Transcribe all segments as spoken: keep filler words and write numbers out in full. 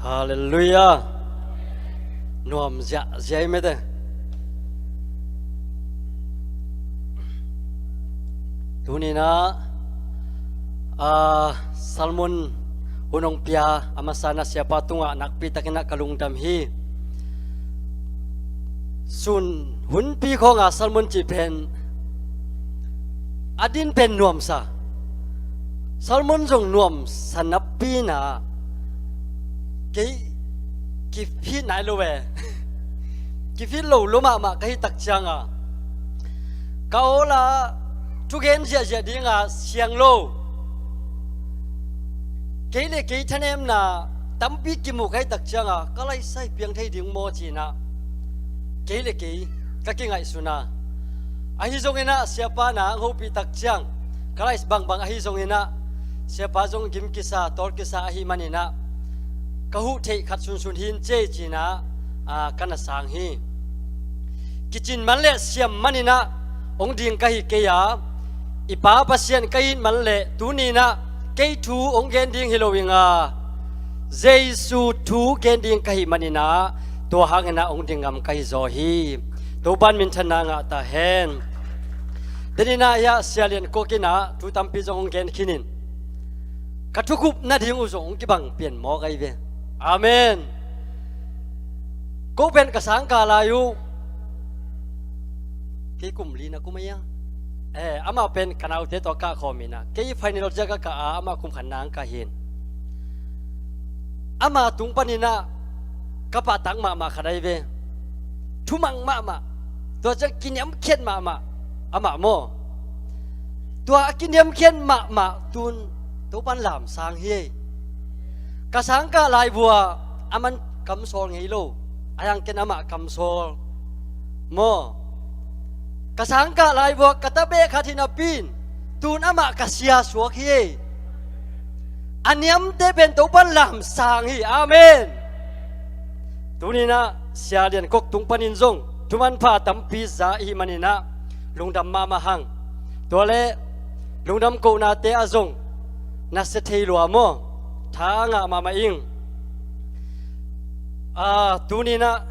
Halleluiah. Nuam ziahziah i mete. Tuninah a, sermon hun hong pia a masa na siapa tungah nakpitakinah ka lungdam hi. Sun hunpi khawnga sermon cih pen a din pen nuamsa. Sermon zong nuamsa napi-inah kei kifit nai lo e. Kifit lo lo mahmah ka hih tak cianga ka awla thugen ziahziah dinga siang lo. Kei le kei thanemna tampi kimu ka hih tak cianga ka laisai piang thei ding maw cinah kei le kei ka kingaihsuna. Ahi zonginah siapa na ang hopih tak ciang ka lais bangbang ahi zonginah siapa zong gim kisa tawl kisa ahi maninah ka huh theih khat sunsun hin cei cinah a, ka na sang hi. Kicin man le siam maninah hong ding ka hi kei a, i Pa Pasian ka hih man le tuninah kei thu hong gen ding hi lo inga Jesu thu gen ding ka hih maninah tua hanginah hong ding ngam ka hi zaw hi. Topan minthanna ngah ta hen. Deninah hiah Sia Lian Kok inah thu tampi zong hong gen khinin ka thukhup nading uh zong hong kibang pian mawk ahi ve. Amen. Ko pen ka sangkah lai uh kei kum li na kum ahi a. Eh, amah pen ka naute tawh kah khawm inah kei final ziak a kah a amah kum khat nang kah hin. Ama tung paninah ka pahtak mahmah khat ahi ve. Thumang mahmah. Tua ciang kiniamkhiat mahmah. Amah maw? Tua a kiniamkhiat mahmah tun Topan lamsang hi. Ka sangkah laivua a man kamsawl ngei lo. A yang ken amah kamsawl maw? Ka sangkah laivua ka tabeh khat hi napi-in tun amah ka sia suak hi. A niamte pen Topan lamsang hi. Amen. Tuninah Sia Lian Kok tung panin zong thumanpha tampi za ihi maninah lungdam mahmah hang. Tua le lungdam kohnate ah zong na sia thei lua maw? Tha ngah mahmah ing. A, tuninah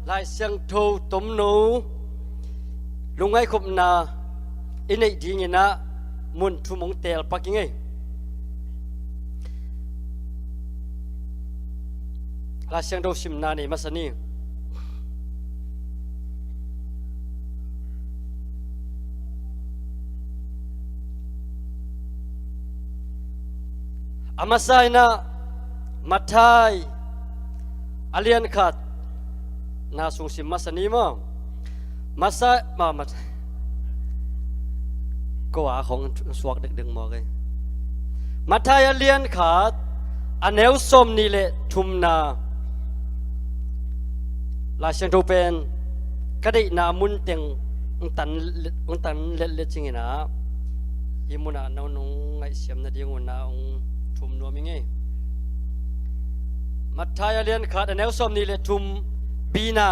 Lai Siangtho tomno lungngaihkhopna i neih dinginah mun thum hong teel pak ing ei. Lai Siangtho simna nei masa ni. A masa inah Matthai a lian khat na sung sim masa ni maw? Masa ma Matthai ko a khong suak dekdek maw kei. Matthai a lian khat a neu sawm nih le thumna. Lai Siangtho pen ka deihna mun teng hong tan, hong tan letlet cinginah hih munah no nong ngaihsiam nading unah hong thum nuam ing ei. Matthai a lian khat a neu sawm nih le thum bina.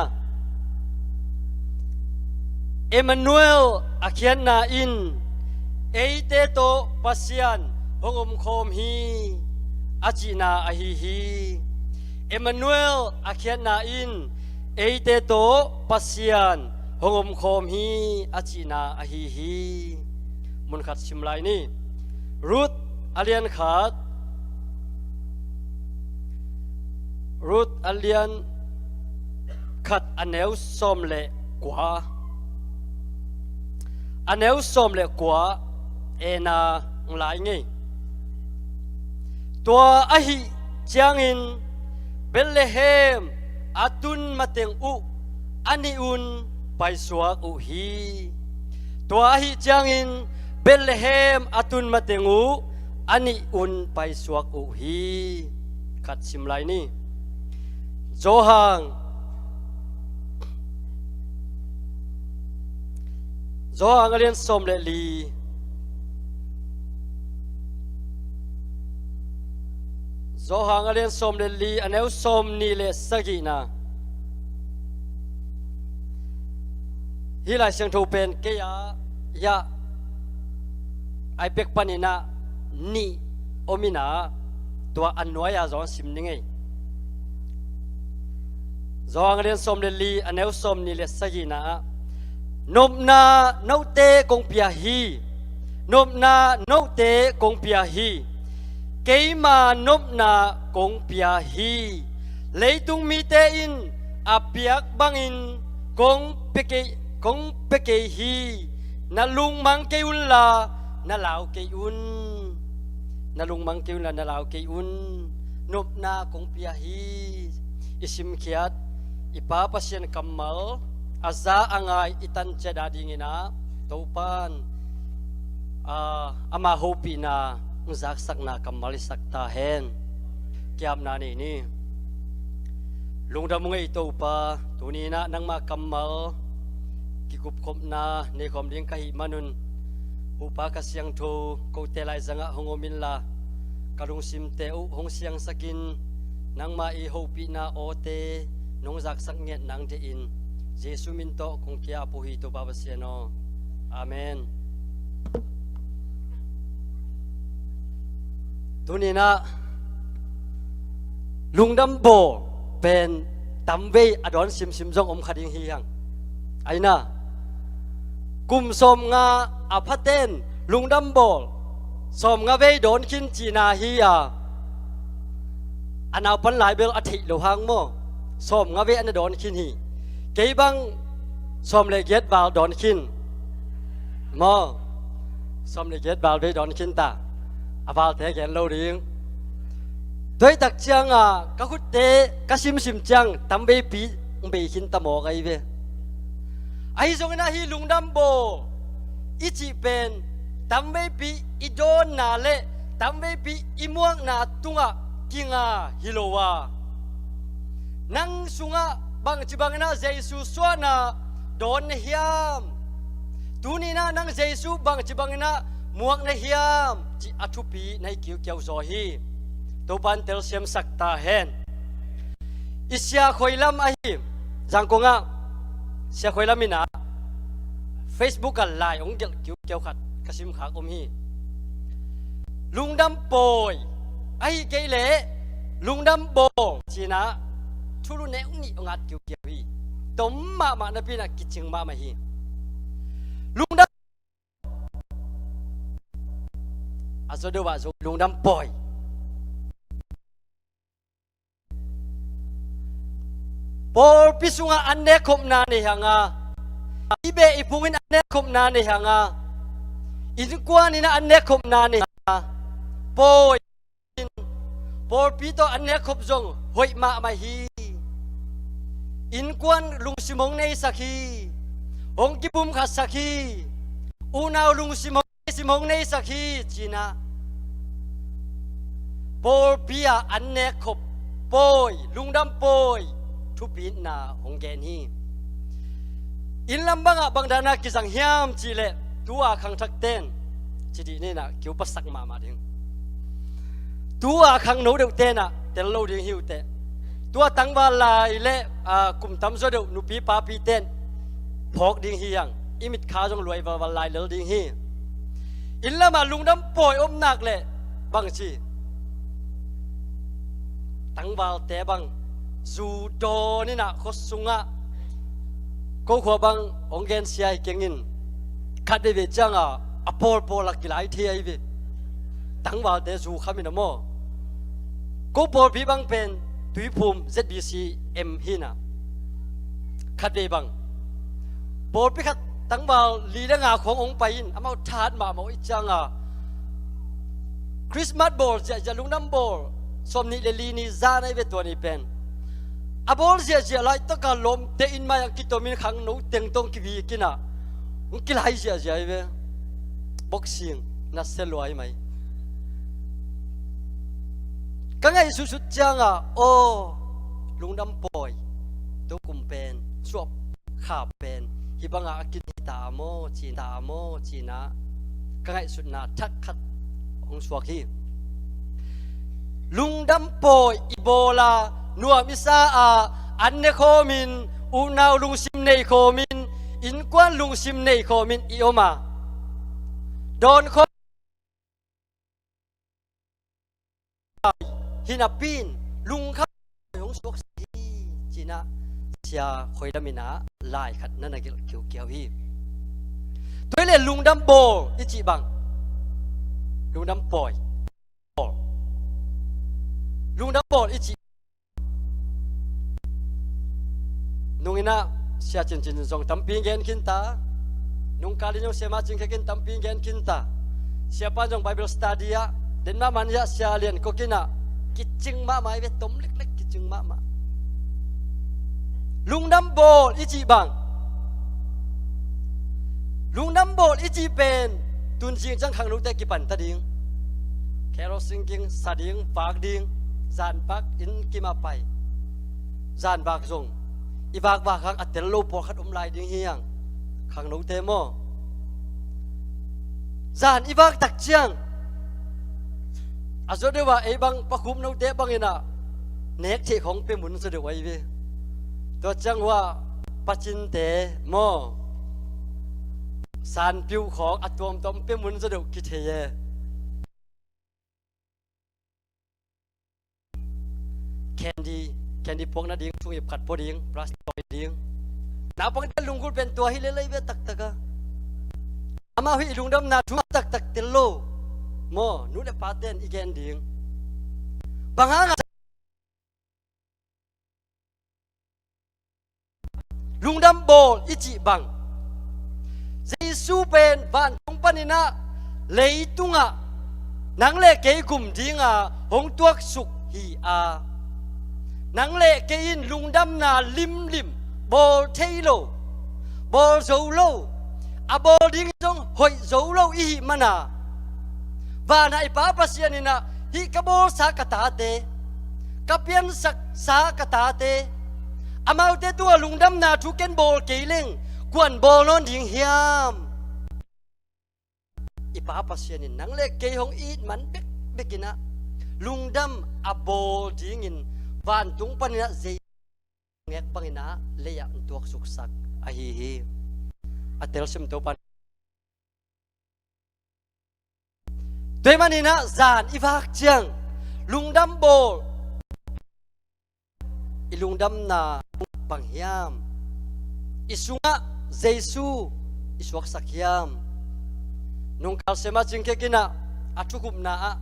Emmanuel a khiatna in eite tawh Pasian hong omkhawm hi a cihna ahi hi. Emmanuel a khiatna in eite tawh Pasian hong omkhawm hi a cihna ahi hi. Munkhat sim lai ni. Ruth a lian khat. Ruth a lian khat a neu sawm le kua. A neu sawm le kua ena nglai ngei. Tua ahi ciangin Bethlehem a tun mateng uh a nih un paisuak uh hi. Tua ahi ciangin Bethlehem a tun mateng uh a nih un paisuak uh hi. Khat sim lai ni. Johan Johan a lian sawm le li. Johan a lian sawm le li a neu sawm nih le sagihna. Hih Lai Siangtho pen kei a hiah ai pek paninah nih om inah tua a nuai-a zong sim ning ei. Johan a lian sawm le li, a neu sawm nih le sagihna ah, nopna note kong pia hi. Nopna note kong pia hi. Keima nopna kong pia hi. Leitung mite in a piak bangin kong pia kei, kong pia kei hi. Na lungmang kei unla, na lau kei un. Na lungmang kei unla, na lau kei un. Nopna kong pia hi. I simkhiat i Pa Pasian kammal a za a ngai i tan ciat a dingin ah, Topan, ah, ama hopihna, zaksakna kammal i sak ta hen. Kiapna nei ni. Lungdam ung ei Topa, tuni-in ah nangma kammal kikupkhopna neikhawm ding ka hih manun, Hupa Kha Siangtho kote laizangah hong om inla, ka lungsimte uh hong siangsakin, nangma i hopihna awte nong zaksak ngiat nang dehin, Jesu min tawh kong ki-ap uh hi, Topa Pasian aw. Amen. Tuni-in ah lungdam bawl pen tamvei a dawn simsim zong om kha ding hi hang. Aina, kum sawmnga a phaten lungdam bawl sawmnga vei dawn khin cihna hi a, a naupan lai bel a theih lo hang maw, sawmnga vei a na dawn khin hi. Kei bang sawm le giat val dawn khin maw, sawm le giat val vei dawn khin ta. A valte gen lo ding. Tua hi tak ciangah ka khutte ka simsim ciang tamveipi hong bei khin ta mawk ahi ve. Ahi zongin ah hih lungdam bawl i cih pen tamveipi i dawnna le tamveipi i muakna tungah kinga hi lo a, nang sungah bangci bangin ah Jesu suahna dawn na hiam? Tuni-in ah nang Jesu bangci bangin ah muak na hiam? Cih a thupi na hi kiukiau zaw hi. Topan telsiamsak ta hen. I Sia Khoi Lam ahi, Zangkong ah Sia Khoi Lam in ah Facebook ah lai hong gelh kiukiau khat ka simkhak om hi. Lungdam pawi ahi kei leh lungdam bawl ci-in ah thulu neu nih hong at kiukiau hi. Tom mahmah napi-in ah kicing mahmah hi. Lungdam a zaw deuh ah zaw lungdam pawi. Pawlpi sungah an nekkhopna nei hang a, i beh i phungin an nekkhopna nei hang a, innkuan in an nekkhopna nei hang a, pawi in pawlpi tawh an nekkhop zong hoih mahmah hi. Innkuan lungsim hong neisak hi, hong kipumkhatsak hi, unau lungsim hong, lungsim hong neisak hi ci-in ah pawlpi ah an nekkhop pawi, lungdam pawi thupitna hong gen hi. Inn lam bangah bang dan a kizang hiam cih leh, tu-a khangthakten ci dih ni in ah kiupasak mahmah ding. Tu-a khangno deuhten ah tel lo ding hi uh teh. Tu-a tangval lai le, aa, kum tamzaw deuh nupi papiten phawk ding hi hang. I mitkha zong luai valval lai lel ding hi. Inn lamah lungdam pawi om nak leh bangci, tangvalte bang zu dawn in ah khuasungah, ko khua bang hong gensia hi keng in, khat veivei ciangah a pawlpawl a kilai thei ahi ve. Tangvalte zu kham in ah maw. Ko pawlpi bang pen Tuiphum Z B C M hi in ah, khat vei bang pawlpi khat tangval li le nga khawng hong pai in, amau thahat mahmah uh ih ciangah Christmas bawl ziahziah, lungdam bawl sawmnih le li ni zan ahi ve tua ni pen. A bawl ziahziah laitakah lawmte inn mai-ah kitomin khangno teng tawh kivik in ah hong kilai ziahziah ahi ve. Boxing nasia lua ahi mai. Ka ngaihsutsut ciangah, aw, lungdam pawi, tukum pen suah kha pen hih bangah a kin hi ta maw ci, ta maw ci-in ah ka ngaihsutna thak khat hong suak hi. Lungdam pawi i bawl a, nuam i sa a, an ne khawmin, unau lungsim nei khawmin, innkuan lungsim nei khawmin i om a, dawn khawm hi napi-in lungkham hong suaksak hi ci-in ah sia khoidam in ah lai khat na na gelh kiukiau hi. Tua hi leh lungdam bawl i cih bang? Lungdam pawi. Bawl. Lungdam bawl i cih nung in ah sia cincin zong tampi gen khin ta. Nungkal in zong sia ma cing khe khin tampi gen khin ta. Siapa in zong Bible study ah den mahmah in ah sia lian kok in ah kicing mahmah i ve, tom leklek kicing mahmah. Lungdam bawl i cih bang? Lungdam bawl i cih pen tun zing ciang khangnote kipan ta ding. Carol singing sa ding, vak ding, zan vak in kim ah pai. Zan vak zong i vakvak hang a tel lo pawlkhat om lai ding hi hang. Khangnote maw? Zan i vak tak ciang a zaw deuh ah ei bang Pa Khupnote bang in ah nek theih khawng pia mun zaw deuh ahi ve. Tua ciang hua Pa Cinte maw, sanpiuh khawng a tuamtuam pia mun zaw deuh kithei e. Candy, candy puak nading thungip khat pua ding, plastic toy ding. Naupangte lunggulh pen tua hi lel ahi ve taktak a. Amau hi i lungdamna thu taktak tel lo maw, nu le pate in i gen ding. Bang hang a lungdam bawl i cih bang? Jesu pen vantung panin ah leitungah nang le kei gum dinga hong tuaksuk hi a, nang le kei in lungdamna limlim bawl thei lo, bawl zo lo, a bawl ding zong hoih zo lo i hih mana, vanah i Pa Pasian in ah hih ka bawlsa ka tate, ka piansaksa ka tate, amaute tungah lungdamna thu ken bawl kei leng kuan bawl nawn ding hiam? I Pa Pasian in nang le kei hong it man bekbek in ah lungdam a bawl dingin vantung panin ah zei ngek bangin ah lei-ah hong tuaksuksak ahi hi. A telsiam Topa. Tua ahih manin ah zan i vak ciang lungdam bawl, i lungdamna bang hiam? I sungah Jesu i suaksak hiam? Nungkal sem ah cingkek in ah a thukhupna ah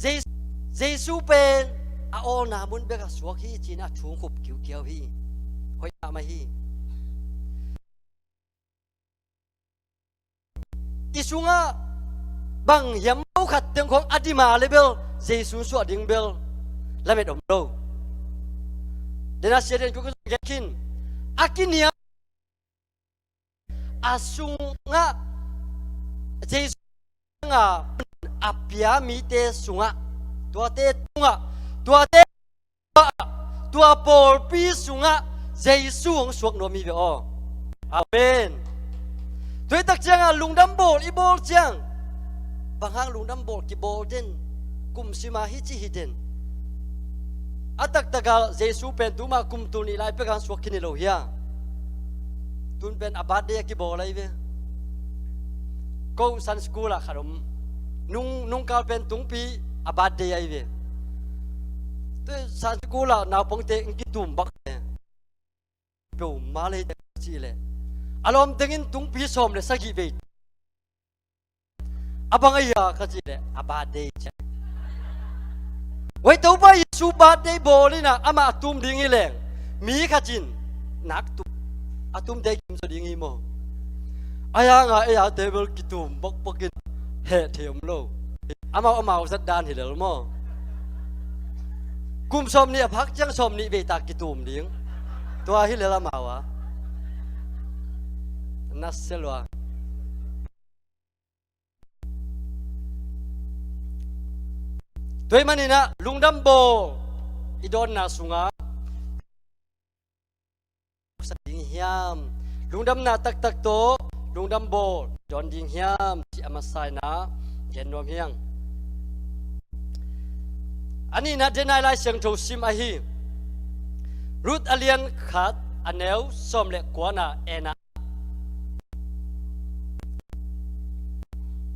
Jesu, Jesu pen a awlna mun bekah suak hi ci-in a thu khup kiukiau hi. Hoih mahmah hi. I sungah bang hiam lo khat teng khawng a dim a le bel Jesu suah ding bel lamet om lo. Dena sia den kuk gen khin a kiniam a sungah Jesu a pia mite sungah, tuate tungah, tuate, tua pawlpi sungah Jesu hong suak nuam hi ve aw. Amen. Tua hi tak ciangah lungdam bawl i bawl ciang bang hang lungdam bawl kibawl den? Kum sima hi ci hi den. A taktakah Jesu pen tuma kum tul nih lai pek hang suak khin hi lo hia? Tun pen a birthday a kibawl ahi ve. Ko Sunday school ah khat om. Nung, nungkal pen tungpi a birthday ahi ve. Tua Sunday school ah naupangte in kitum bak ve. Peuhmah lei te ka cih leh a lawm tengin tungpi sawm le sagih vei. A bang ahi a ka cih leh a birthday ciah. Wai Topa Jesu birthday bawl in ah amah a tum ding hi leng mi khat in nak tum, a tumte kim zaw ding hi maw? A hi hang a ei a table kitum bakbak in heh thei om lo. Amau amau zat dan hi lel maw? Kum sawm nih a phak ciang sawm nih vei tak kitum ding. Tua hi lel amau a. Na sia lua. Tua ahih manin ah lungdam bawl i dawnna sungah sak ding hiam? Lungdamna taktak tawh lungdam bawl dawn ding hiam? Cih a masa in ah gen nuam hi ing. A nihna dena i Lai Siangtho sim ahi Ruth a lian khat a neu sawm le kua na en a,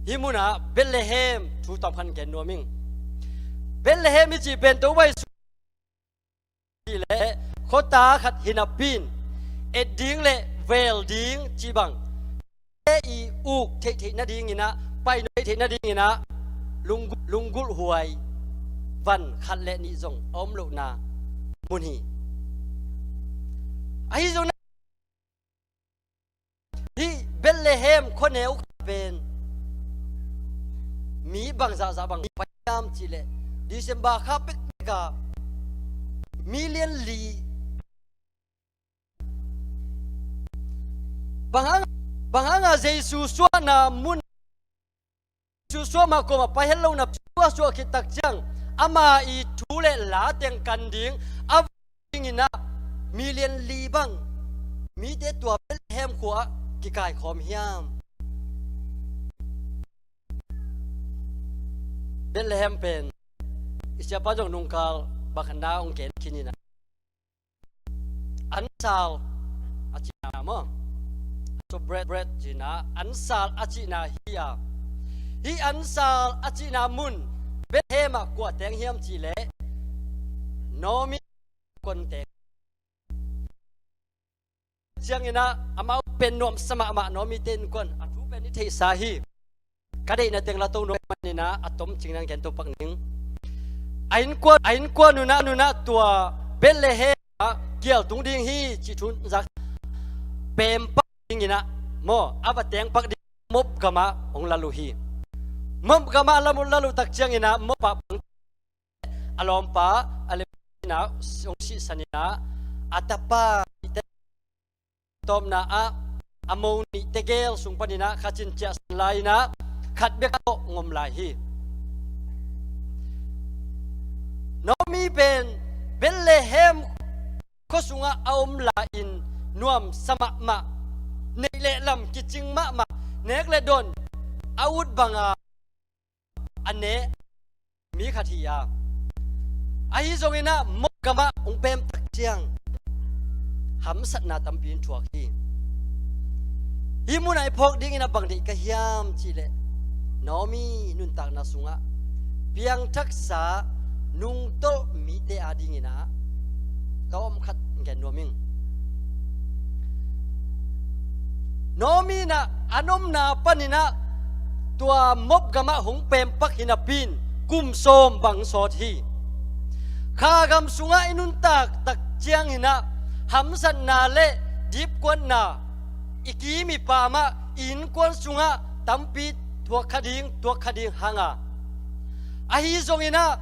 hih munah Bethlehem thu tawmkhat gen nuam ing. Bethlehem i cih pen Topa Jesu cih leh khuata khat hi napi in, et ding le vel ding cih bang te i uk theihtheih nadingin ah, pai theihtheih nadingin ah, lunggulh, lunggulh huai van khat le nih zong a om lohna mun hi. Ahi zong, hih Bethlehem khuaneu kha pen mi bangzahzah bang pai hiam cih leh, December kha pekpek a million li. Bang hang, bang hang a Jesu suahna mun, Jesu suah mah kuamah pai het lo na suah, suah khit tak ciang, ama i thu le la teng kan ding a dingin ah million li bang mite tua Bethlehem khua ah kikaikhawm hiam? Bethlehem pen i siapa zong nungkal bang khat na hong gen khin in ah, ansal a cihna maw? So bread, bread cihna, ansal a cihna hi a. Hih ansal a cihna mun Bethlehem ah kua teng hiam cih leh, Naomi khuan teng. Ciangin ah amau pen nuamsa mahmah, Naomi te innkuan. A thu pen i theihsa hi. Ka deihna teng la to nuam manin ah a tomcing nang gen to pak ning. A innkuan, a innkuan un ah, un ah tua Bethlehem ah kial tung ding hi cih thu zak pem pak dingin ah maw, a va teng pak ding Moab gam ah hong lal uh hi. Moab gam ah lam uh lal uh tak ciangin ah Moab ah bang a lawmpa a le in ah hong sihsan in ah, a tapa tawpna ah a mo nih tegel sung panin ah khat in ciahsan lai in ah khat bek tawh hong om lai hi. Naomi pen Bethlehem khua sungah a om lai-in nuamsa mahmah, neih le lam kicing mahmah, nek le dawn a ut banga a ne mi khat hi a. Ahi zongin ah Moab gamah hong pem tak ciang hamsatna tampi in thuak hi. Hih munah i phawk dingin a bang deih ka hiam cihleh, Naomi nuntakna sungah piangthaksa nungtolh mite adingin ah ka om khat gen nuam ing. Naomi in ah a nopna panin ah tua Moab gamah hong pempak hi napi in kum sawm bang sawt hi. Kha gam sungah i nuntak tak ciangin ah hamsatna le dipkuatna i kim i pam ah i innkuan sungah tampi thuak kha ding, tuak kha ding hang a, ahi zongin ah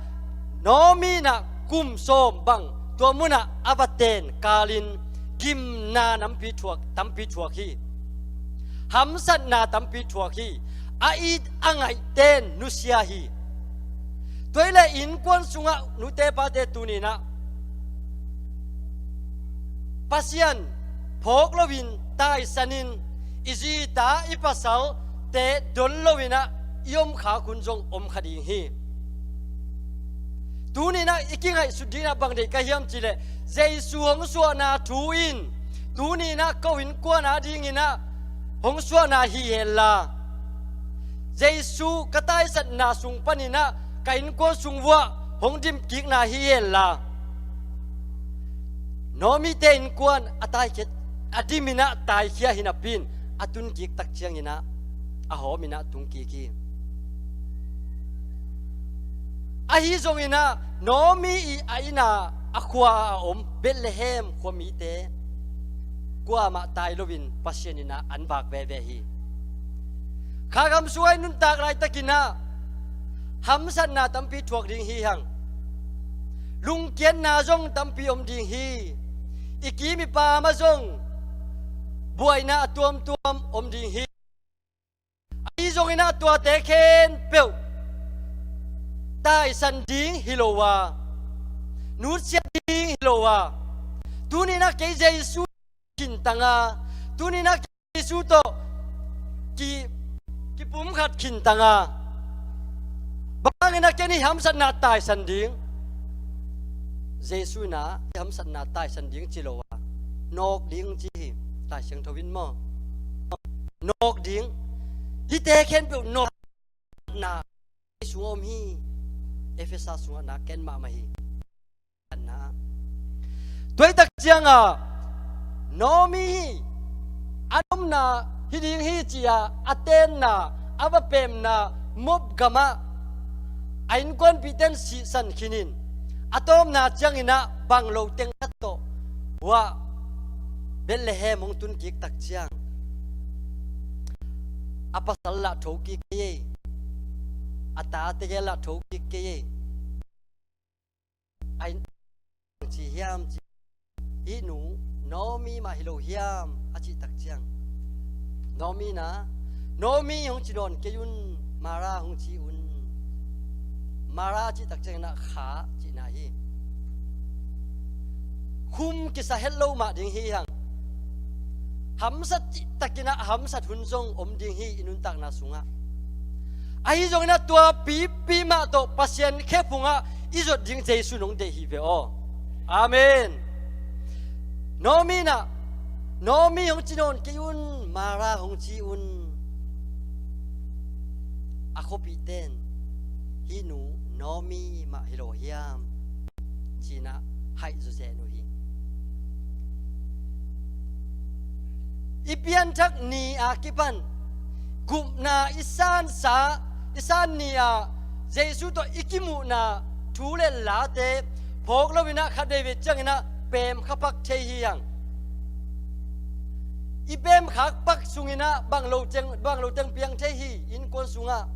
Naomi in ah kum sawm bang tua munah a va ten kalin gimna nampi thuak, tampi thuak hi. Hamsatna tampi thuak hi. A it a ngaihten nusia hi. Tua hileh innkuan sungah nute pate tuni in ah Pasian phawk loin taisanin i zita i pasalte don loin ah i om khak hun zong om kha ding hi. Tuni in ah i kingaihsut dingin ah bang deih ka hiam cihleh, Jesu hong suahna thu in tuni in ah ko innkuan adingin ah hong suahna hi henla, Jesu ka taisatna sung panin ah ka innkuan sung vuah hong dimkikna hi henla, Naomi te innkuan a taikhia, a dimin ah taikhia hi napi in a tunkik tak ciangin ah a hawmin ah tungkik hi. Ahi zongin ah Naomi i a inn ah a khua a om Bethlehem khua mite kuamah tai loin Pasian in ah an vak veve hi. Kha gam sungah i nuntak laitakin ah hamsatna tampi thuak ding hi hang. Lungkiatna zong tampi om ding hi. I kim i pam ah zong buaina a tuamtuam om ding hi. Ahi zongin ah tuate khempeuh taisan ding hi lo a, nutsiat ding hi lo a, tuni in ah kei Jesu kintang a, tuni in ah kei Jesu tawh ki, kipumkhat kintang a, bang hangin ah ken i hamsatna taisan ding? Jesu in ah i hamsatna taisan ding ci lo a, nawk ding ci hi. Lai Siangtho in maw, nawk ding. Hihte khempeuh nawkna sung om hi. Efesa sungah na ken mahmah hi. Na, Tua hi tak ciangah Naomi hi, a nomna hi ding hi ci-a a tenna, a va pemna Moab gamah a innkuanpihte in sihsan khinin, a tawpna cianginah bang lo teng khat tawh hua Bethlehem hong tun kik tak ciang a pasal lah tho kik kei ei, a tate gel lah tho kik kei ei. A in ci hiam ci, hih nu Naomi mah hi lo hiam a cih tak ciang, Naomi na, Naomi hong ci nawn kei un, Mara hong ci un. Mara cih tak cianginah kha cihna hi. Khum kisa het lo mah ding hi hang. Hamsat cihtakinah hamsat hun zong om ding hi i nuntakna sungah. Ahi zonginah tua pipi mah tawh Pasian khephungah i zot ding Jesu nong deih hi ve aw. Amen. Naomi na, Naomi hong ci nawn kei un, Mara hong ci un. A khuapihte in hih nu Naomi mah hi lo hiam cinah haih zawzen uh hi. I pianthak ni a kipan gupna i sansa, i san ni-a Jesu tawh i kimuhna thu le late phawk loinah khat veivei cianginah pem kha pak thei hi hang. I pem khak pak sunginah bang lo teng, bang lo teng piang thei hi innkuan sungah.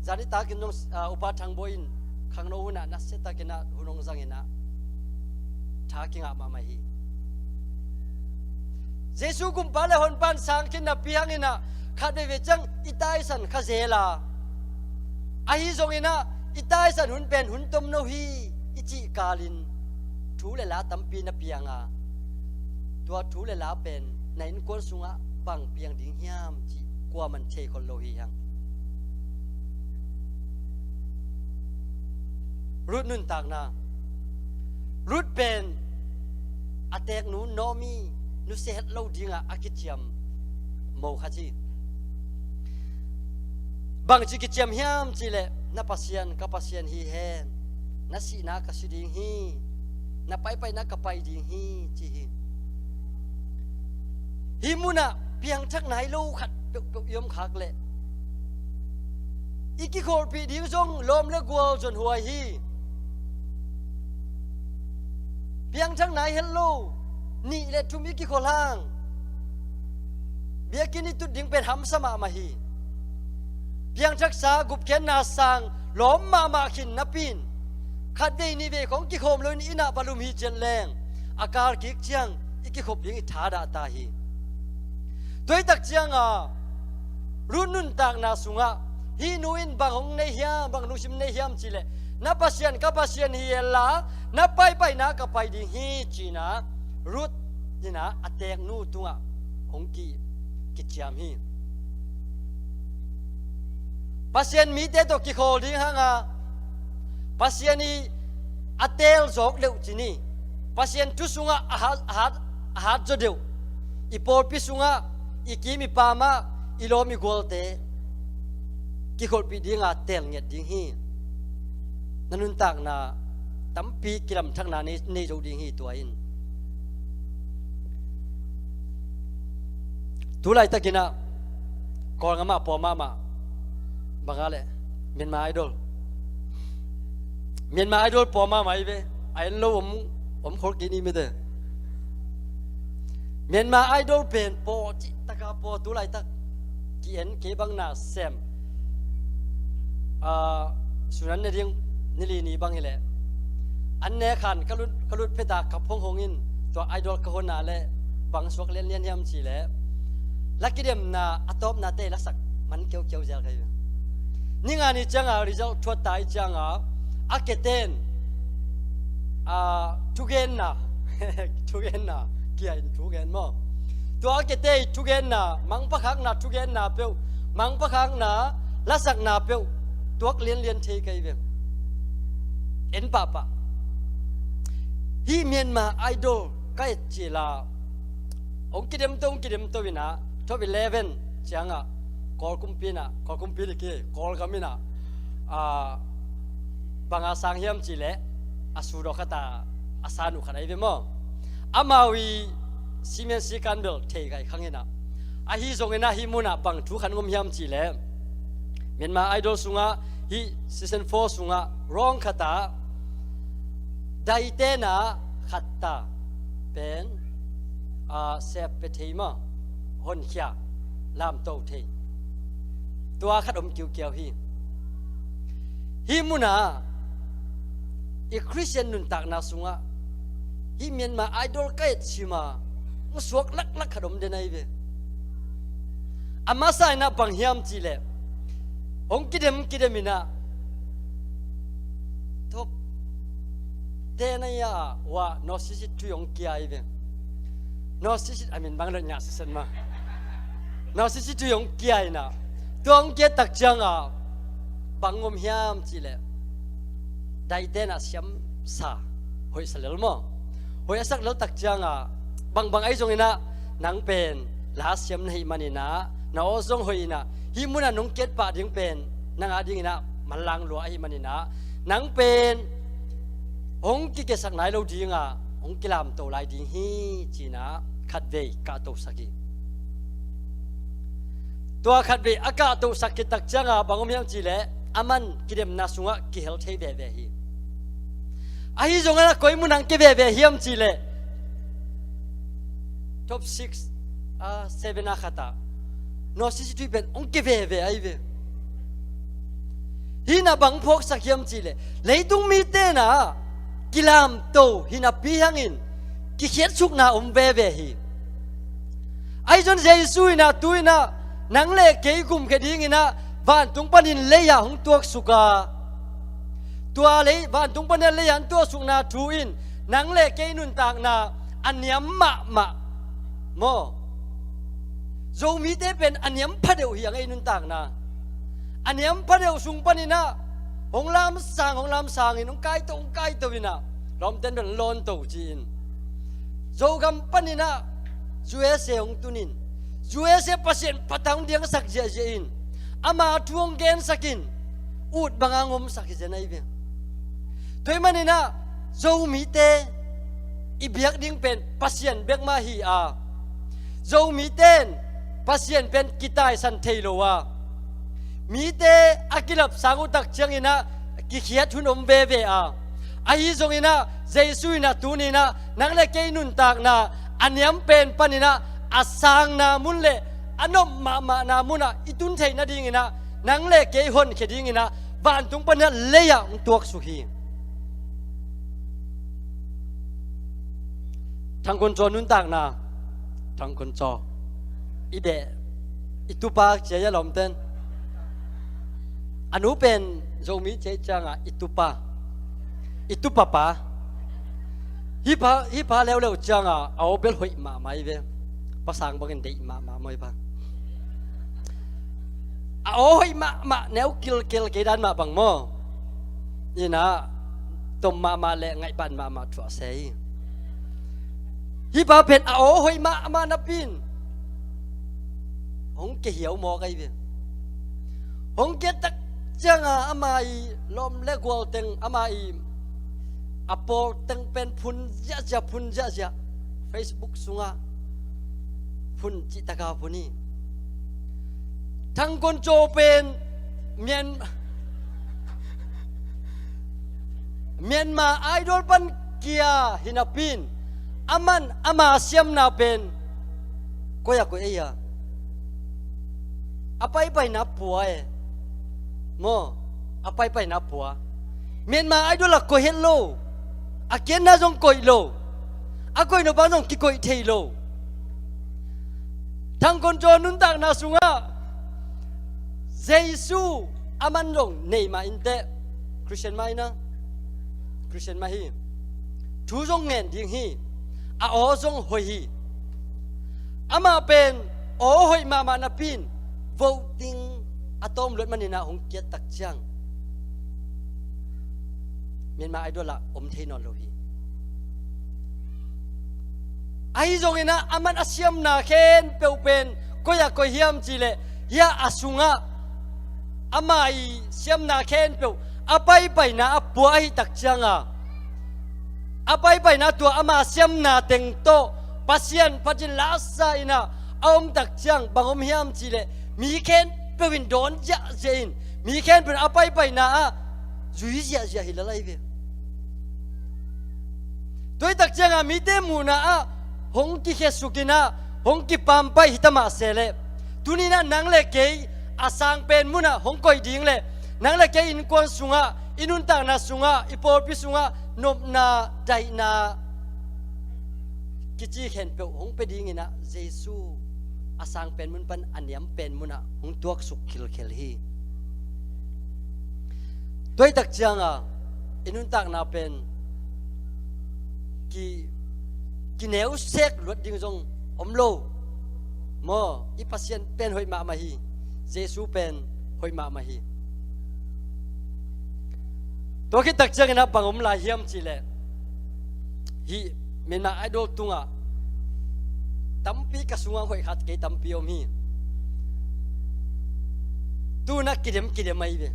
Zan i takin zong, ah, Upa Thang Bawi in khangno hunah nasia takinah hun hong zanginah tha kingah mahmah hi. Jesu kumpa le honpa in sang khin napi hanginah khat veivei ciang i taisan kha zel a, ahi zonginah i taisan hun pen hun tomno hi i cih kalin thu le la tampi na piang a, tua thu le la pen na innkuan sungah bang piang ding hiam cih kuaman thei khol lo hi hang. Ruth nuntakna. Ruth pen a teknu Naomi nusia het lo dingah a kiciam mo khat hi. Bangci kiciam hiam cihleh, na Pasian ka Pasian hi hen, na sihna ka si ding hi, na paipaihna ka pai ding hi, ci hi. Hih munah piangthak nai lo khat peuhpeuh i om khak leh i kikholhpih ding zong lawm le gual zonhuai hi. Piangthak nai het lo nih le thum i kikholh hang biakinn i tut ding pen hamsa mahmah hi. Piangthaksa gupkhiatna sang lawm mahmah khin napi in khat vei nih vei khong kikhawm loin inn ah va lum hi ciat leng a kal kik ciang i kikhop ding i thadah ta hi. Tua hi tak cianga Ruth nuntakna sungah hih nu in bang hong nei hiam, bang lungsim nei hiam cihleh, na Pasian ka Pasian hi henla, na paipaihna ka pai ding hi, cina Ruth ina a teknu tungah hong ki, kiciam hi. Pasian mite tawh kikhawl ding hanga Pasian i a teel zawk deuh ci ni. Pasian thu sungah a hat, a hat, a hat zaw deuh. I pawlpi sungah i kim i pamah i lawm i gualte kikholhpih dinga teel ngiat ding hi. Na nuntakna tampi kilamthakna nei, nei zo ding hi tua in. Tu laitakinah Kawlgam ah pawm mahmah banga le Myanmar Idol. Myanmar Idol pawm mahmah hi ve. A en lo om, om khol kei ni mite. Myanmar Idol pen paw cihtaka paw tu laitak ki-en kei bang na sem. Ah, sunan ne ding ni li ni bang hileh an ne khan ka lut, ka lut pheta ka phong hong in tua Idol ka hona le bang suak lianlian hiam ci le la kidemna a tawpna te lasak man keuhkeuh zel ka hi. Ni nga ni cianga result thuat ta i cianga a keten, ah, thugenna, thugenna kia in thugen maw? Tua a kete i thugenna, mangpakhakna thugenna peuh, mangpakhakna lasakna peuh tuak lianlian thei ka hi ve. En pahpah. Hih Myanmar Idol ka et cila hong kidemto, hong kidemto inah top eleven ciangah Kawl kumpi inah, Kawl kumpi diki, Kawlgam inah, ah, banga sang hiam cileh a sudawk khat a, a san uh khat ahi ve maw. Amau i simen sikan bel thei gai khang inah. Ahi zongin ah hih munah bang thu khat ngom hiam cihleh, Myanmar Idol sungah hih season four sungah rawng khat ah daitena khat ta pen, a, sep pia thei maw, honkhia, lamto thei, tua khat om kiukiau hi. Hih munah i Khristian nuntakna sungah hih Myanmar Idol ka et sima hong suak laklak khat om den ahi ve. A masa inah bang hiam cihleh, hong kidem kidem inah top ten a ia ah uah North East Tui hong kia ahi ve. North East a min bang lo ngah sisen ma. North East Tui hong kia inah, tua hong kia tak ciangah bang om hiam cihleh, daitena siamsa, hoihsa lel maw. Hoih a sak lel tak ciangah, bangbang ahi zongin ah nang pen la siam na hih manin ah, na aw zong hoih inah, hih munah nong kiat pah ding pen nang a dingin ah manlang lua ahih manin ah, nang pen hong kikesak nai lo dingah hong kilamto lai ding hi, ci-in ah khatvei kahtosak hi. Tua khatvei a kahtosak khit tak ciangah bang om hiam cihleh, a man kidemna sungah kihel thei veve hi. Ahi zongin ah koi mun ah hong kia veve hiam cihleh, top six, a, seven a khat ah North East Tui pen hong kia veve ahi ve. Hih inah bang phawksak hiam cihleh, leitung mite inah kilamto hi napi hangin kikhiatsukna om veve hi. Ahi zongin Jesu inah tu inah nang le kei gumkhia dingin ah vantung panin lei-ah hong tuaksuk a, tua lei, vantung panin lei-ah hong tuaksukna thu in nang le kei nuntakna a niam mahmah maw. Zomite pen a niam phadeuh hi a, ngei nuntakna a niam phadeuh sung panin ah hong lamsang, hong lamsangin hong kaito, hong kaito inah lawmten bel lawnto ci-in, Zogam panin ah U S A hong tunin, U S A Pasian phat a hong diangsak ziahziah in, ama thu hong gensakin, ut banga ngomsak hi zen ahi ve. Tua hih manin ah Zomite i biak ding pen Pasian bek mah hi a, Zomite in Pasian pen kitaisan thei lo a, mite a kilapsang uh tak ciangin ah kikhiat hun om veve a, ahi zongin ah Jesu inah tuni inah nang le kei nuntakna a niam pen panin ah a sangna mun le a nop mahmahna munah i tun theih nadingin ah nang le kei honkhia dingin ah vantung panin ah lei-ah hong tuaksuk hi. Thangkhun Caw nuntakna, Thangkhun Caw i beh, i tupa cia ia lawmten. A nu pen Zomi cia i ciangah i tupa, i tupa pa. Hih pa, hih pa leuleu ciangah a aw bel hoih mahmah hi ve. Pa Sang bangin deih mahmah maw hih pa. A aw hoih mahmah, neu kilkel kei dan mah bang maw. Inah tom mahmah le ngaihban mahmah thuah se hi. Hih pa pen a aw hoih mahmah napi in hong kia hiau mawk ahi ve. Hong kia tak ciangah ama i lawm le gual teng, ama i a pawl teng pen phun ziahziah, phun ziahziah. Facebook sungah phun cihtaka phun hi. Thangkhun Caw pen Myan-, Myanmar Idol pan kia hi napi in, a man ama siamna pen koi a koih ei a, a paipaina pua e. Maw, a paipaina pua. Myanmar Idol ah koih het lo, a kiatna zong koih lo, a koih nop ah zong kikoih thei lo. Thangkhun Caw nuntakna sungah Jesu a man zong nei mah inteh, Christian mah hi na, Christian mah hi. Thu zong ngen ding hi. A aw zong hoih hi. Amah pen aw hoih mahmah napi in voting a tawm luat manin ah hong kiat tak ciang Myanmar Idol ah om thei nawn lo hi. Ahi zongin ah a man a siamna khempeuh pen koi a koih hiam cihleh, hia a sungah ama i siamna khempeuh a paipaina a pua ahi tak cianga a paipaina tua ama siamna teng tawh Pasian phatin lasa in ah a om tak ciang bang om hiam cih leh, mi khempeuh in dawn ziahziah in, mi khempeuh in a paipaina ah zui ziahziah hi lel ahi ve. Tua hi tak ciangah mite muhna ah hong kikhiasuk in ah hong kipaampaih hi ta mah se leh, tuni in ah nang le kei a sang pen munah hong koih ding le, nang le kei innkuan sungah, i nuntakna sungah, i pawlpi sungah nopna, daihna kici khempeuh hong pia ding in ah Jesu a sang pen mun pan a niam pen munah hong tuaksuk khilkhel hi. Tua hi tak ciangah i nuntakna pen ki, kineu sek luat ding zong om lo maw? I Pasian pen hoih mahmah hi. Jesu pen hoih mahmah hi. Tua khit tak ciangin ah bang om lai hiam cih leh, hih Myanmar Idol tungah tampi ka sungah hoih khat kei tampi om hi. Tu-in ah kidem kidem ahi ve.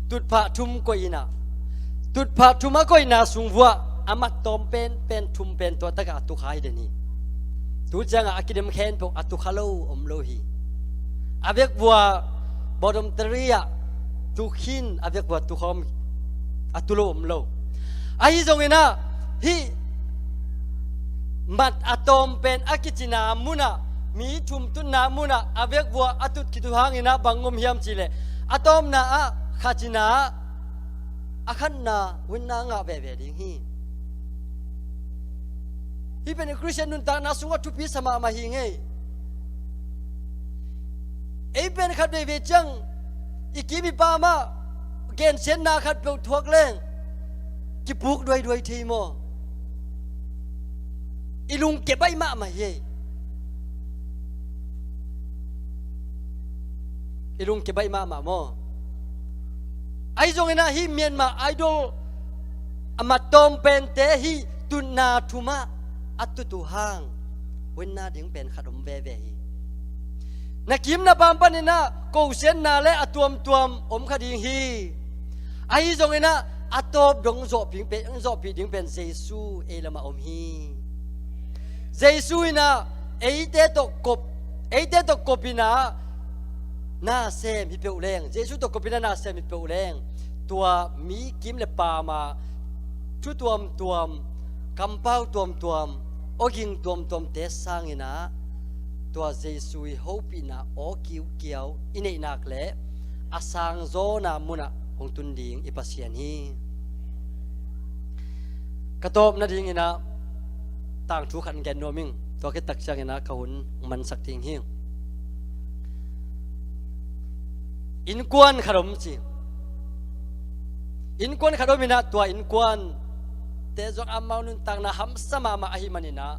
Tutphah thum koih in ah, tutphah thum a koihna sung vuah a mat tawm pen, pen thum pen tua takah a tukha hi den hi. Tu ciangah a kidem khempeuh a tukha lo om lo hi. A vekvua bottom three ah tu khin a vekvua tukha om, a tu lo om lo. Ahi zongin ah hih mat a tawm pen a kicina munah, mi thum tutna munah a vekvua a tut khit uh hangin ah bang om hiam cih leh, a tawpna ah khat in ah a khatna winna ngah veve ding hi. Hih pen i Khristian nuntakna sungah thupi sa mahmah hi ngei. Ei pen khat veivei ciang i kim i pam ah gensiatna khatpeuh thuak leng kipuk duaiduai thei maw? I lungkia baih mahmah hi ei. I lungkia baih mahmah maw? Ahi zongin ah hih Myanmar Idol a mat tawm pente hih tutna thum ah a tut uh hang winna ding pen khat om veve hi. Na kim na pam panin ah kosiatna le a tuamtuam om kha ding hi. Ahi zongin ah a tawp dong zawhpih pen, zawhpih ding pen Jesu ei lamah om hi. Jesu in ah eite tawh kop, eite tawh kop in ah na sem hi peuh leng, Jesu tawh kop in ah na sem hi peuh leng, tua mi kim le pam ah thu tuamtuam, kampau tuamtuam, awging tuamtuamte sangin ah tua Jesu i hopihna aw kiukiau i neih nak leh a sangzawna munah hong tun ding i Pasian hi. Ka tawp nadingin ah tangthu khat gen nuam ing. Tua khit tak ciangin ah ka hun mansak ding hi. Innkuan khat om ci. Innkuan khat om in ah tua innkuante zong amau nuntakna hamsa mahmah ahih manin ah,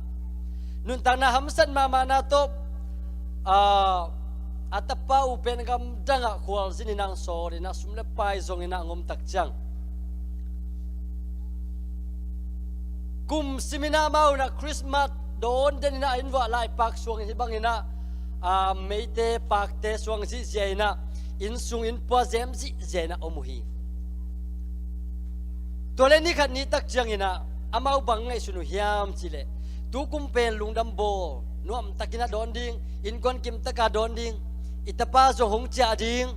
nuntakna hamsat mahmahna tawh, ah, a tapa uh pen gamdangah khualzin in ah hong sawl in ah sum le pai zongin ah hong om tak ciang, kum simin ah amau in ah Christmas dawn den in ah a inn vuah laipak suang hi bangin ah, ah, meite pakte suang zihziah in ah inn sung inn pua zem zihziah in ah om uh hi. Tua leh ni khat ni tak ciangin ah amau bang ngaihsun uh hiam cih leh, tu kum pen lungdam bawl, nuamtakin ah dawn ding, innkuan kimtaka dawn ding, i tapa zong hong ciah ding,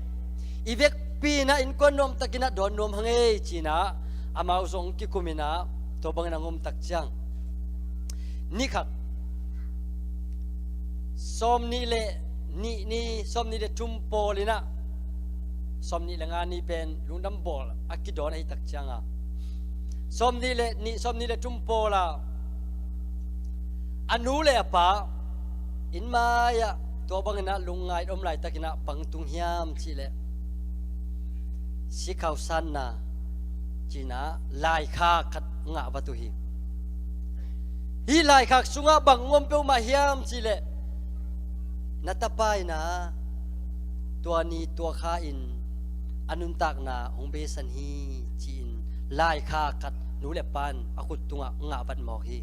i vekpi in ah innkuan nuamtakin ah dawn nuam hang ei ci-in ah amau zong kikum in ah tua bangin a hong om tak ciang, ni khat sawmnih le nih ni, sawmnih le thum pawl in ah, sawmnih le nga ni pen lungdam bawl a kidawn ahih tak ciangah, sawmnih le nih, sawmnih le thum pawl ah a nu le a pa inn mai-ah tua bangin ah lungngai om laitakin ah bang tung hiam cih leh, sikhau sanna ci-in ah laikhak khat ngah vat uh hi. Hih laikhak sungah bang om peuhmah hiam cih leh, na tapa in ah tua ni tua kha in a nuntakna hong beisan hi ci-in laikhak khat nu le pa in a khut tungah ngah vat mawk hi.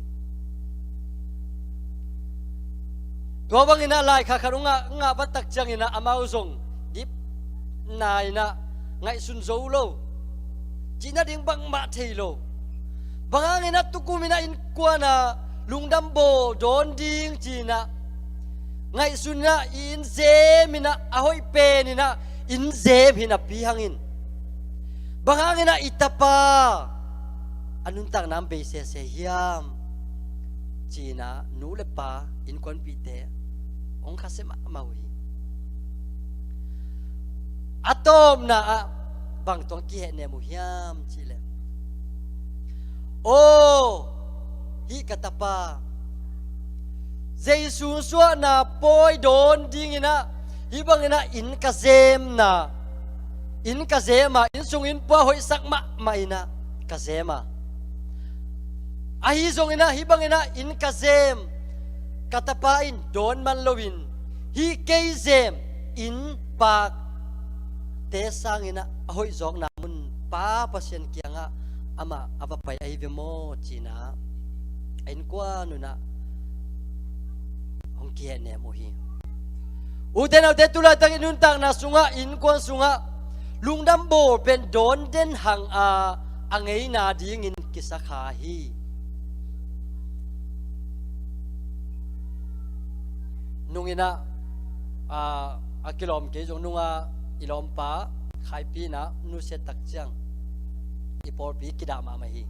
Tua bangin ah laikhak khat hong ngah, ngah vat tak ciangin ah amau zong dipna in ah ngaihsun zo lo, cih nading bangmah thei lo. Bang hangin ah tukum in ah innkuan ah lungdam bawl dawn ding ci-in ah ngaihsun in ah i inn zem in ah a hoih pen in ah inn zem hi napi hangin, bang hangin ah i tapa a nuntakna hong bei sese hiam ci-in ah nu le pa innkuanpihte hong khasia mahmah uh hi. A tawpna ah bang tawh hong kihehnem uh hiam cih leh, aw, hih ka tapa, Jesu suahna pawi dawn ding in ah hih bang in ah inn ka zemna, inn ka zem a, inn sung inn pua hoihsak mahmah in ah ka zem a, ahi zongin ah hih bang in ah inn ka zem, ka tapa in dawn man loin hih kei zem inn pakte sangin ah a hoih zawkna mun Pa Pasian kiangah amah a va pai ahi ve maw ci-in ah a innkuan un ah hong kihehnem uh hi. Ute naute, tu laitak i nuntakna sungah, innkuan sungah lungdam bawl pen dawn den hang a, a ngeina dingin kisa kha hi. Nung in ah, a, a kilawm kei zong nung a i lawmpa Khaipi in ah nusia tak ciang i pawlpi kidah mahmah hi.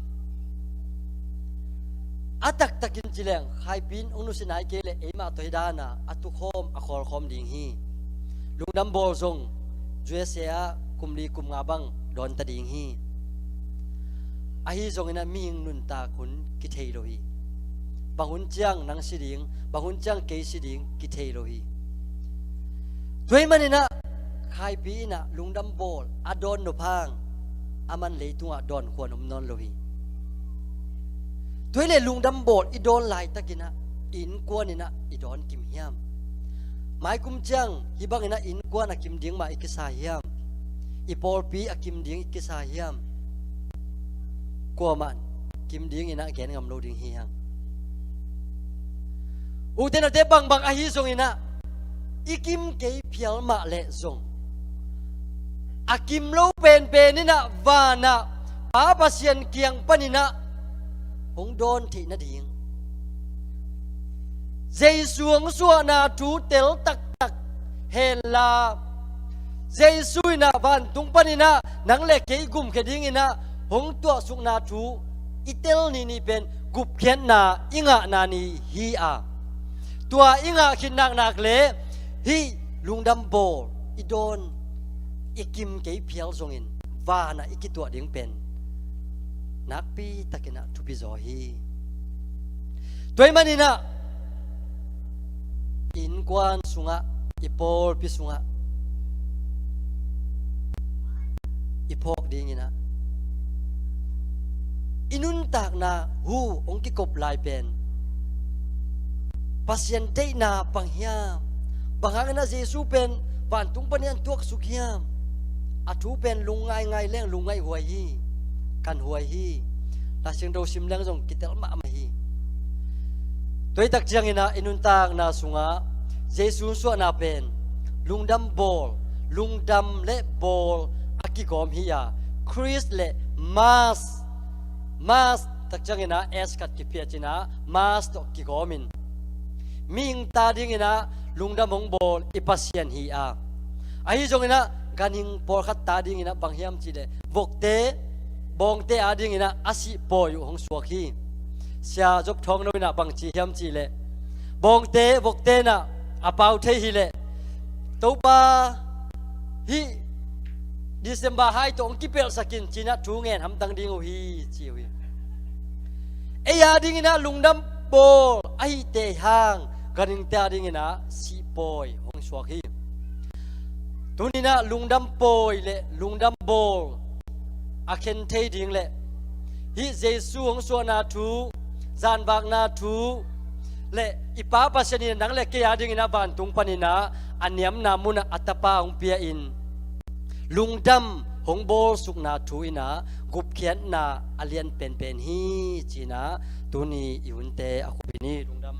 A taktakin ci leng Khaipi in hong nusia nai kei leh eimah tawh hi dan a a tukhawm a khawlkhawm ding hi. Lungdam bawl zong U S A ah kum li kum nga bang dawn ta ding hi. Ahi zongin ah mihing nuntak hun kithei lo hi. Bang hun ciang nang si ding, bang hun ciang kei si ding kithei lo hi. Tua ahih manin ah Khaipi in ah lungdam bawl a dawn nop hang aman leitungah dawn khuan om nawn lo hi. Tua hi leh lungdam bawl i dawn laitakin ah i innkuan in ah i dawn kim hiam? Maikum ciang hih bangin ah innkuan a kim ding mah i kisa hiam? I pawlpi a kim ding i kisa hiam? Kuamah kim dingin ah gen ngam lo ding hi hang. Ute naute, bangbang ahi zongin ah i kim kei phial mah leh zong a kim lo penpen in ah van ah Pa Pasian kiang panin ah hong dawn theih nading Jesu hong suahna thu tel taktak hen la, Jesu in ah vantung panin ah nang le kei gumkhia dingin ah hong tuahsukna thu i tel nihnih pen gupkhiatna i ngahna ni hi a, tua i ngah khit naknak le hih lungdam bawl i dawn, i kim kei phial zongin van ah i kituah ding pen nakpi takin ah thupi zaw hi. Tua ahih manin ah i innkuan sungah, i pawlpi sungah i phawk dingin ah i nuntakna hu hong kikop lai pen Pasian deihna bang hiam? Bang hangin ah Jesu pen vantung panin an tuaksuk hiam? A thu pen lungngai ngai leng lungngaih huai hi, kan huai hi. Laisiangtho sim leng zong kitel mahmah hi. Tua hi tak ciangin ah i nuntakna sungah Jesu suahna pen lungdam bawl, lungdam le bawl a kigawm hi a, Khrist le Mass, Mass tak ciangin ah S khat kiphiat in ah Mass tawh kigawm in mihing ta dingin ah lungdam hong bawl i Pasian hi a, ahi zongin ah ganhing pawlkhat ta dingin ah bang hiam cih leh vokte, bawngte a dingin ah a sih pawi uh hong suak hi. Sia Job Thawng Lo in ah bang ci hiam cih leh, bawngte, vokte in ah a pau thei hi leh Topa, hih December hai tawh hong kipelhsak in ci-in ah thu ngen hamtang ding uh hi, ci uh hi. Ei a dingin ah lungdam bawl ahih teh hang ganhingte a dingin ah sih pawi hong suak hi. Tuni-in ah lungdam pawi le lungdam bawl a khen thei ding le hih Jesu hong suahna thu, zanvakna thu le i Pa Pasian in nang le kei a dingin ah vantung panin ah a niamna munah a Tapa hong pia in lungdam hong bawlsukna thu in ah gupkhiatna a lian penpen hi, ci-in ah tuni i hunte a khupin hi. Lungdam.